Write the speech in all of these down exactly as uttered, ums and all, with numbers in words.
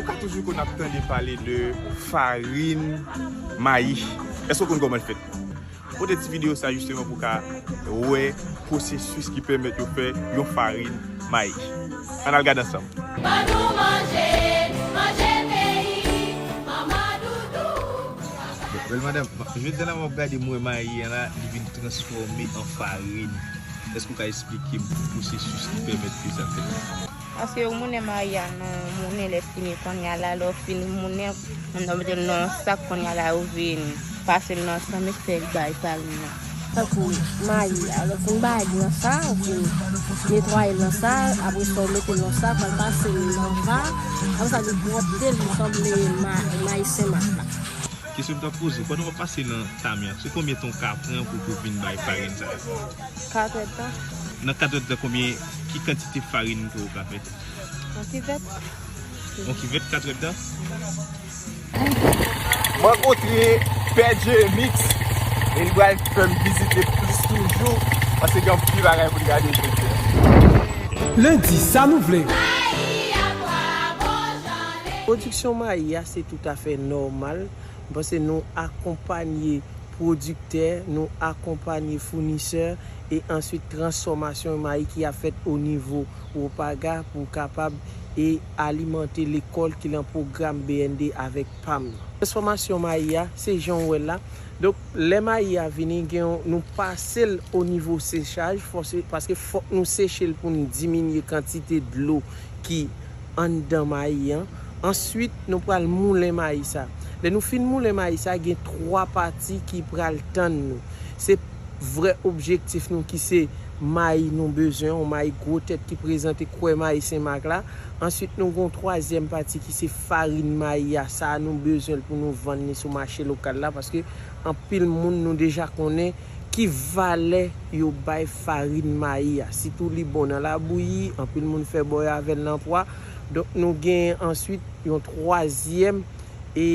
Ou ka toujou konn ap tande pale de farin mayi. Èske w konn kòman l fèt? Pote ti videyo sa jisteman pou w ka wè pwosesis ki pèmèt yo fè yon farin mayi. Ann al gade ansanm. Ban nou manje, manje peyi, manman doudou. Bèl madanm, jodi a la m ap gade, m wè mayi an la, li vin transfòme an farin. Èske w ka eksplike m pwosesis ki pèmèt ke sa fèt? Paske yo moulen mayi a nan moulen lè fini, kounye a la, lè w fin moulen, moun nan mete l nan yon sak, kounye a la, yo vin pase l nan sann, yo fè l bay farin nan. Tankou mayi a, lè w fin bay li nan sa, ou fin netwaye l nan sa, apre sa, ou mete l nan sak, w al pase l nan va, apre sa, li pwòpte l, li sanble ma-, mayi senmak la. Kesyon m t ap poze w, pandan w ap pase nan tamya, se konbyen tan w ka pran pou ke w vin bay farin sa a? Katrèdtan. Nan katrèdtan, konbyen, ki kantite farin ke w ka fè? Yon kivèt. Yon kivèt, katrèdtan? M rankontre Pè Djemix e li pral fè m vizite plis toujou, paske gen anpil bagay pou n gade jodi a. Lendi, sa nou vle. Pwodiksyon mayi a, se toutafè nòmal. M panse nou akonpanye pwodiktè, nou akonpanye founisè, e answit transfòmasyon mayi ki ap fèt o nivo Wopaga pou kapab e alimante lekòl ki lan pwogram B N D avèk pam nan. Transfòmasyon mayi a, se jan w wè l la. Donk, lè mayi a vini, gen yon, nou pase l o nivo sechaj, fòse, paske fòk nou seche l pou n diminye kantite dlo ki anndan mayi an. Answit, nou pral moulen mayi sa. Lè nou fin moulen mayi sa, gen twa pati ki pral tann nou. Se vrè objektif nou ki se mayi nou bezwen, yon mayi gwo tèt ki prezante kwè mayi Senmak la. Answit, nou gen yon twazyèm pati ki se farin mayi a, sa a nou bezwen l pou nou vann li sou mache lokal la, paske anpil moun nou deja konnen ki valè yo bay farin mayi a, sitou li bon nan labouyi, anpil moun fè bòy avè l nan pwa. Donk, nou genyen answit yon twazyèm e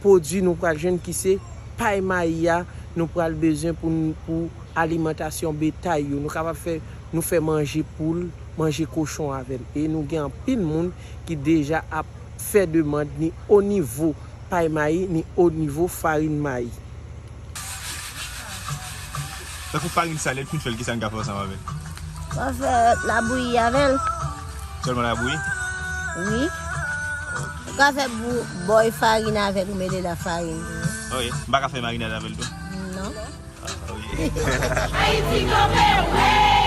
pwodui nou pral jwenn ki se pay mayi a nou pral bezwen pou n, pou alimantasyon betay yo. Nou kapab fè, nou fè manje poul, manje kochon avè l. E nou gen anpil moun ki deja ap fè demann ni o nivo pay mayi, ni o nivo farin mayi. Tankou farin sa, lè l fin fè l, kisa n ka fè ansanm avè l? Mwen fè labouyi avè l. Sèlman labouyi? Wi. Ou ka fè bou-, bòy farin avè l, ou mele lafarin tou. Ok. M pa ka fè marinad avè l tou? Non. Ah, ok. Ayiti kanpe, wi!